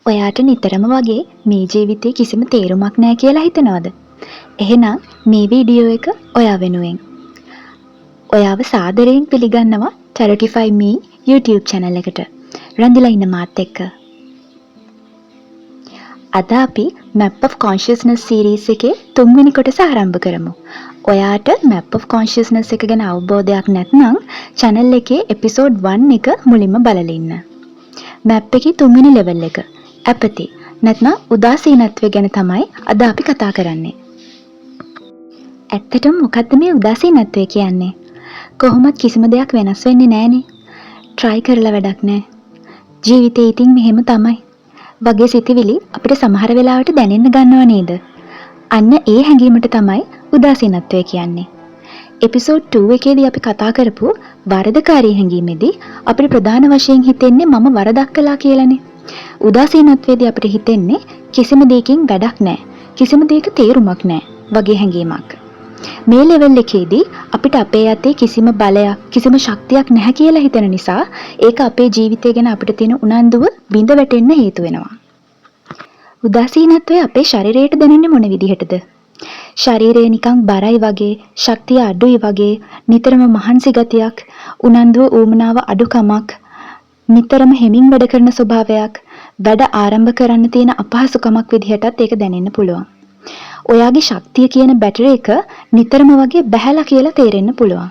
ඔයාට නිතරම වගේ මේ ජීවිතේ කිසිම තේරුමක් නෑ කියලා හිතනවද? එහෙනම් මේ වීඩියෝ එක ඔයා වෙනුවෙන්. ඔයාව සාදරයෙන් පිළිගන්නවා Tarotify Me YouTube channel එකට. රැඳිලා ඉන්න මාත් එක්ක. අද අපි Map of Consciousness series එකේ තුන්වෙනි කොටස ආරම්භ කරමු. ඔයාට Map of Consciousness එක ගැන අවබෝධයක් නැත්නම් channel එකේ episode 1 එක මුලින්ම බලලා ඉන්න. මැප් එකේ තුන්වෙනි ලෙවල් එක, ඇපති නැත්නම් උදාසීනත්වය ගැන තමයි අද අපි කතා කරන්නේ. ඇත්තටම මොකද්ද මේ උදාසීනත්වය කියන්නේ? කොහොමත් කිසිම දෙයක් වෙනස් වෙන්නේ නෑනේ. ට්‍රයි කරලා වැඩක් නෑ. ජීවිතේ ඉතින් මෙහෙම තමයි වගේ සිතිවිලි අපිට සමහර වෙලාවට දැනෙන්න ගන්නව නේද? අන්න ඒ හැඟීමට තමයි උදාසීනත්වය කියන්නේ. එපිසෝඩ් 2 එකේදී අපි කතා කරපු වරදකාරී හැඟීමේදී අපිට ප්‍රධාන වශයෙන් හිතෙන්නේ මම වරදක් කළා කියලානේ. උදාසීනත්වයේදී අපිට හිතෙන්නේ කිසිම දෙයකින් වැඩක් නෑ, කිසිම දෙයක තේරුමක් නෑ වගේ හැඟීමක්. මේ ලෙවල් එකේදී අපිට අපේ අතේ කිසිම බලයක්, කිසිම ශක්තියක් නැහැ කියලා හිතෙන නිසා ඒක අපේ ජීවිතය ගැන අපිට තියෙන උනන්දුව බිඳ වැටෙන්න හේතු වෙනවා. උදාසීනත්වය අපේ ශරීරයට දැනෙන්නේ මොන විදිහටද? ශරීරය නිකන් බරයි වගේ, ශක්තිය අඩුයි වගේ, නිතරම මහන්සි ගතියක්, උනන්දුව ඌමනාව අඩුකමක්, නිතරම හෙමින් වැඩ කරන ස්වභාවයක්, වැඩ ආරම්භ කරන්න තියෙන අපහසුකමක් විදිහටත් ඒක දැනෙන්න පුළුවන්. ඔයාගේ ශක්තිය කියන බැටරි එක නිතරම වගේ බැහැලා කියලා තේරෙන්න පුළුවන්.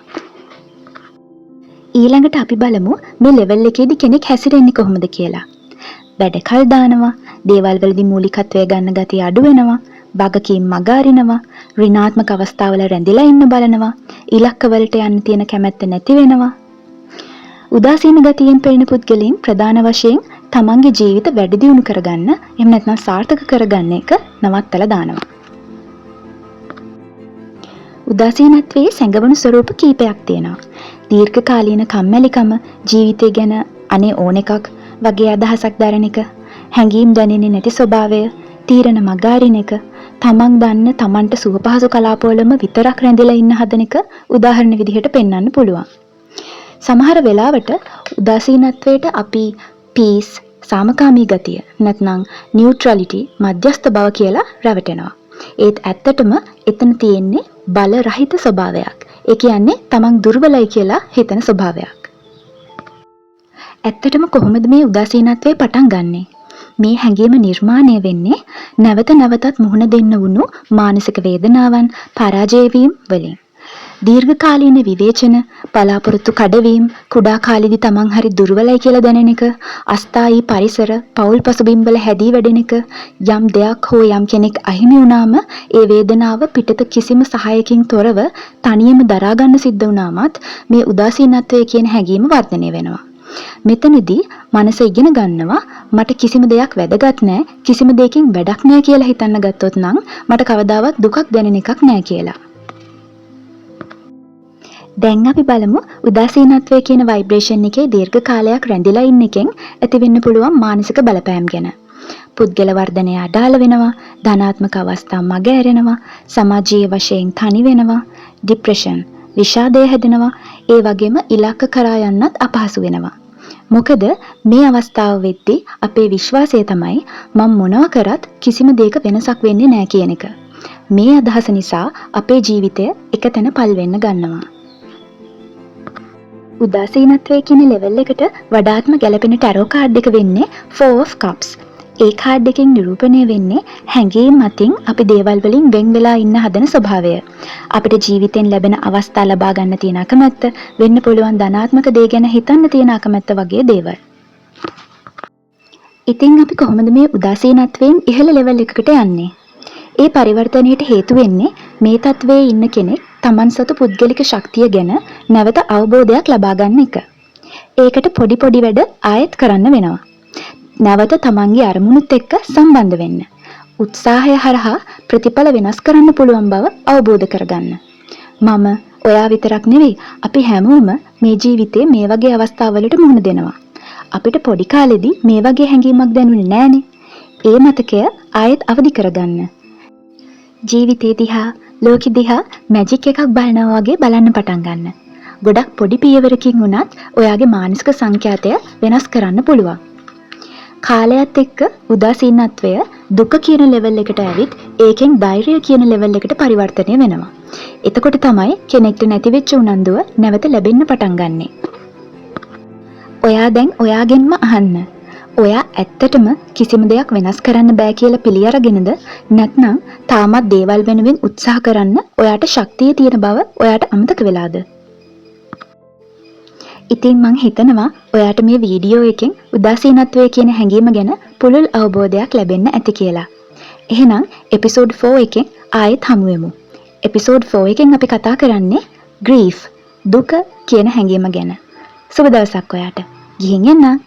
ඊළඟට අපි බලමු මේ ලෙවල් එකේදී කෙනෙක් හැසිරෙන්නේ කොහොමද කියලා. වැඩ කල් දානවා, දේවල් වලදී මූලිකත්වය ගන්න ගතිය අඩු වෙනවා, වගකීම් මග අරිනවා, ඍණාත්මක අවස්ථාවල රැඳිලා ඉන්න බලනවා, ඉලක්කවලට යන්න තියෙන කැමැත්ත නැති වෙනවා. උදාසීන ගතියෙන් පෙළෙන පුද්ගලයින් ප්‍රධාන වශයෙන් තමන්ගේ ජීවිත වැඩි දියුණු කරගන්න, එහෙම නැත්නම් සාර්ථක කරගන්න එක නවත්තලා දානවා. උදාසීනත්වයේ සැඟවුණු ස්වරූප කීපයක් තියෙනවා. දීර්ඝකාලීන කම්මැලිකම, ජීවිතය ගැන අනේ ඕන එකක් වගේ අදහසක් දරන එක, හැඟීම් දැනෙන්නේ නැති ස්වභාවය, තීරණ මග අරින එක, තමන් දන්න තමන්ට සුව පහසු කලාපවලම විතරක් රැඳිලා ඉන්න හදන එක උදාහරණ විදිහට පෙන්වන්න පුළුවන්. සමහර වෙලාවට උදාසීනත්වයට අපි පීස්, සාමකාමී ගතිය, නැත්නම් නියුට්‍රැලිටි, මධ්‍යස්ථ බව කියලා රැවටෙනවා. ඒත් ඇත්තටම එතන තියෙන්නේ බල රහිත ස්වභාවයක්. ඒ කියන්නේ තමන් දුර්වලයි කියලා හිතන ස්වභාවයක්. ඇත්තටම කොහොමද මේ උදාසීනත්වය පටන් ගන්නෙ? මේ හැඟීම නිර්මාණය වෙන්නේ නැවත නැවතත් මුහුණ දෙන්න වුණු මානසික වේදනාවන්, පරාජය වීම් වලින්. දීර්ඝකාලීන විවේචන, බලාපොරොත්තු කඩවීම්, කුඩා කාලෙදි තමන් හරි දුර්වලයි කියලා දැනෙන එක, අස්ථායී පරිසර, පවුල් පසුබිම්වල හැදී වැඩෙන එක, යම් දෙයක් හෝ යම් කෙනෙක් අහිමි වුණාම ඒ වේදනාව පිටත කිසිම සහායකින් තොරව තනියම දරා ගන්න සිද්ධ වුණාමත් මේ උදාසීනත්වය කියන හැඟීම වර්ධනය වෙනවා. මෙතනදී මනස ඉගෙන ගන්නවා මට කිසිම දෙයක් වැදගත් නෑ, කිසිම දෙයකින් වැඩක් නෑ කියලා හිතන්න ගත්තොත් නම් මට කවදාවත් දුකක් දැනෙන එකක් නෑ කියලා. දැන් අපි බලමු උදාසීනත්වය කියන වයිබ්‍රේෂන් එකේ දීර්ඝ කාලයක් රැඳිලා ඉන්න එකෙන් ඇති වෙන්න පුළුවන් මානසික බලපෑම් ගැන. පුද්ගල වර්ධනය අඩාල වෙනවා, ධනාත්මක අවස්ථා මග ඇරෙනවා, සමාජීය වශයෙන් තනි වෙනවා, ඩිප්‍රෙෂන්, විෂාදය හැදෙනවා, ඒ වගේම ඉලක්ක කරා යන්නත් අපහසු වෙනවා. මොකද මේ අවස්ථාව වෙද්දී අපේ විශ්වාසය තමයි මම මොනවා කරත් කිසිම දෙයක වෙනසක් වෙන්නේ නෑ කියන එක. මේ අදහස නිසා අපේ ජීවිතය එකතැන පල් වෙන්න ගන්නවා. උදාසීනත්වය කියන ලෙවල් එකට වඩාත්ම ගැලපෙන ටැරෝ කාඩ් එක වෙන්නේ Four of Cups. A card එකෙන් නිරූපණය වෙන්නේ හැඟීම් මතින් අපි දේවල් වලින් වෙන් වෙලා ඉන්න හදන ස්වභාවය. අපිට ජීවිතෙන් ලැබෙන අවස්ථා ලබා ගන්න තියෙන අකමැත්ත, වෙන්න පුළුවන් ධනාත්මක දේ ගැන හිතන්න තියෙන අකමැත්ත වගේ දේවල්. ඉතින් අපි කොහොමද මේ උදාසීනත්වයෙන් ඉහළ ලෙවල් එකකට යන්නේ? ඒ පරිවර්තනයට හේතු වෙන්නේ මේ තත්වයේ ඉන්න කෙනෙක් තමන් සතු පුද්ගලික ශක්තිය ගැන නැවත අවබෝධයක් ලබා ගන්න එක. ඒකට පොඩි පොඩි වැඩ ආයෙත් කරන්න වෙනවා. නැවත තමන්ගේ අරමුණුත් එක්ක සම්බන්ධ වෙන්න. උත්සාහය හරහා ප්‍රතිඵල වෙනස් කරන්න පුළුවන් බව අවබෝධ කරගන්න. මම, ඔයා විතරක් නෙවෙයි, අපි හැමෝම මේ ජීවිතේ මේ වගේ අවස්ථාවලට මුහුණ දෙනවා. අපිට පොඩි කාලෙදි මේ වගේ හැඟීමක් දැනුනේ නෑනේ. ඒ මතකය ආයෙත් අවදි කරගන්න. ජීවිතේ දිහා, ලෝකෙ දිහා මැජික් එකක් බලනවා වගේ බලන්න පටන් ගන්න. ගොඩක් පොඩි පියවරකින් වුණත් ඔයාගේ මානසික සංඛ්‍යාතය වෙනස් කරන්න පුළුවන්. කාලයත් එක්ක උදාසීනත්වය දුක කියන ලෙවල් එකට ඇවිත් ඒකෙන් ධෛර්යය කියන ලෙවල් එකට පරිවර්තනය වෙනවා. එතකොට තමයි කෙනෙක්ට නැති වෙච්ච උනන්දුව නැවත ලැබෙන්න පටන් ගන්නෙ. ඔයා දැන් ඔයාගෙන්ම අහන්න. ඔයා ඇත්තටම කිසිම දෙයක් වෙනස් කරන්න බෑ කියලා පිළි අරගෙනද, නැත්නම් තාමත් දේවල් වෙනුවෙන් උත්සාහ කරන්න ඔයාට ශක්තිය තියෙන බව ඔයාට අමතක වෙලාද? ඉතින් මං හිතනවා ඔයාට මේ වීඩියෝ එකෙන් උදාසීනත්වය කියන හැඟීම ගැන පුළුල් අවබෝධයක් ලැබෙන්න ඇති කියලා. එහෙනම් එපිසෝඩ් 4 එකෙන් ආයෙත් හමු වෙමු. එපිසෝඩ් 4 එකෙන් අපි කතා කරන්නේ ග්‍රීෆ්, දුක කියන හැඟීම ගැන. සුබ දවසක් ඔයාට. ගිහින් එන්නම්.